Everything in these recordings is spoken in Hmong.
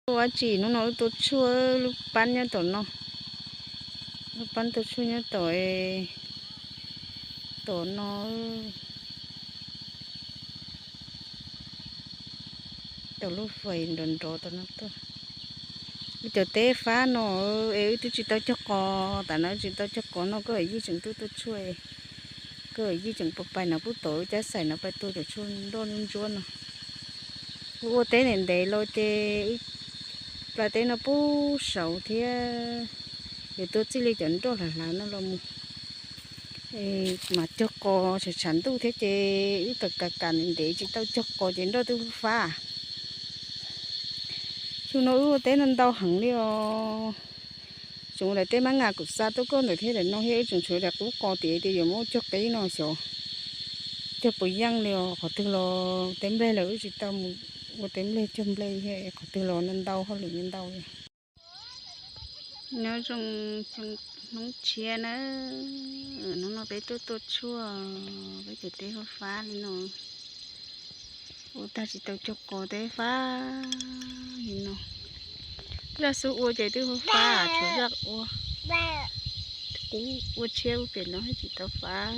Ua dab tsi hnub no wb tua tshuaj, lub pab nyob tom no, lub pab tua tshuaj nyob tom, tom no, tom lub fais nrov nrov tom no tuaj. Wb cov teb fab no es wb twb tsis tau cog qos, tam no wb tsis tau cog qos no Koj Yij tseem tuaj tua tshuaj, Koj Yij tseem pais pais no pub tom wb cab xaim no pais tua cov tshuaj nroj ntsuab no. Wb ua teb ntev ntev los ces wb plas teb no pub saud thiab, yuav tua txij li cov nroj hlav hlav no los mus, mas cog qos tshav tshav ntuj thiab ces wb kam kam kam ntev ntev tsis tau cog qos ces nroj twb fab. Xyoo no wb ua teb no ntau heev li os. Tsoom daim teb mab nga kuv xa tuaj koj ntawm thiab daim no thiab wb tseem tshuav daim qub qos tias tias yuav muab cog qib no xyov cog puas yeej li os. Qhov twg los teb nplej los wb tsis tau mus ua teb nplej cog nplej thiab, qhov twg los ntau hauj lwm ntau li. Nyob zoo hnub tshiab na, hnub no peb tuaj tua tshuaj, peb cov teb fab fab li no. Ua tag tsis tau cog qos teb fab li no. Zaj xub ua ces twb fab fab, tshuav zaj ua, qub ua tshiab ua pem no thiab tsis tau fab.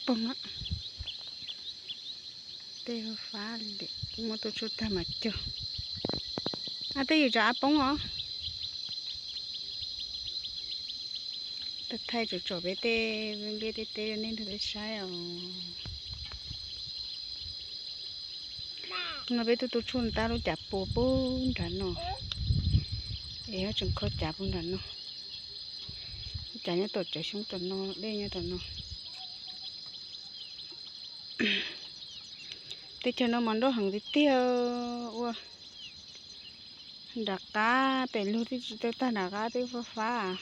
Poob, tej fab li, muab tua tshuaj tag mas cog. Ab, tej yus tsav ab poob os. Thaij tsom tsom peb tej nplej tej teb rau nej nrog peb saib os. No peb tuaj tua tshuaj tab lub cav puas puag nram no, es tseem kho cav puag nram no. Cav nyob tom cawv xyoob tom no, dej nyob tom no. Teb chaws no mas nroj heev tiag tiag. Ua nram qab pem lug twb tsis tau tag, nram qab twb fab fab.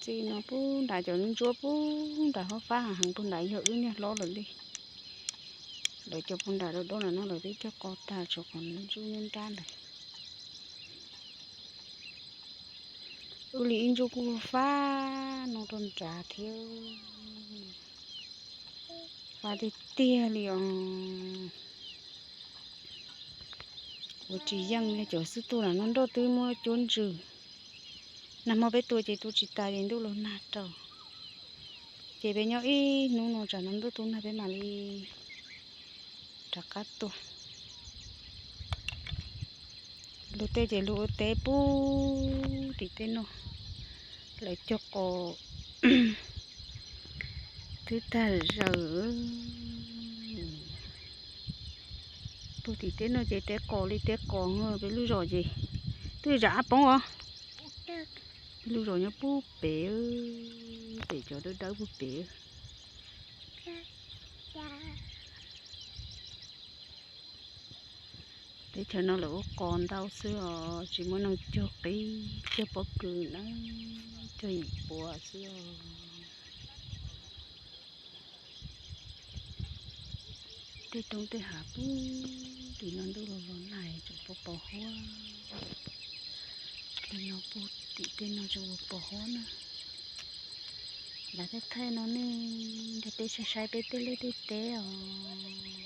Txij no puag nram cov ntsuab puag nram fab fab heev puag nram yog wb niag hlob lawm li. Lawv cov puag nram dau dau nram no lawv twb cog qos tag, tshuav qhov ntsuj nyob nrab ntawd. Wb li ib ntsuj kuj fab no rau nrad thiab. Fab tiag tiag li os. Ua tsis yeej li, cov xub tuaj nram no nroj twb muab cuab ntsws. Nag hmo peb tua ces tua tsis tas ces ntuj los nag rau. Ces peb nyob ib hnub no tsam no ntuj tu nag peb mam li rov qab tua. Luag tej ces luag ua teb puag tim tej no, lawv cog qos twb tag zaws. Puag tim tej no ces teb qos li teb qos, peb lub zos ces twb zam ab poob os. Peb lub zos nyob puag pem, pem cov dawb dawb puag pem. Teb chaws no lawv ua qos ntau xwb os, tsis muaj neeg cog qib, cog pob kws na, cog yim puas xwb os. Tej roob tej hav puag tim no ntuj los los nag tseem pos pos huab. Tej no puag tim tej no tseem pos pos huab na. Lawv thaij thaij no nej nrog peb saib saib peb tej liaj tej teb os.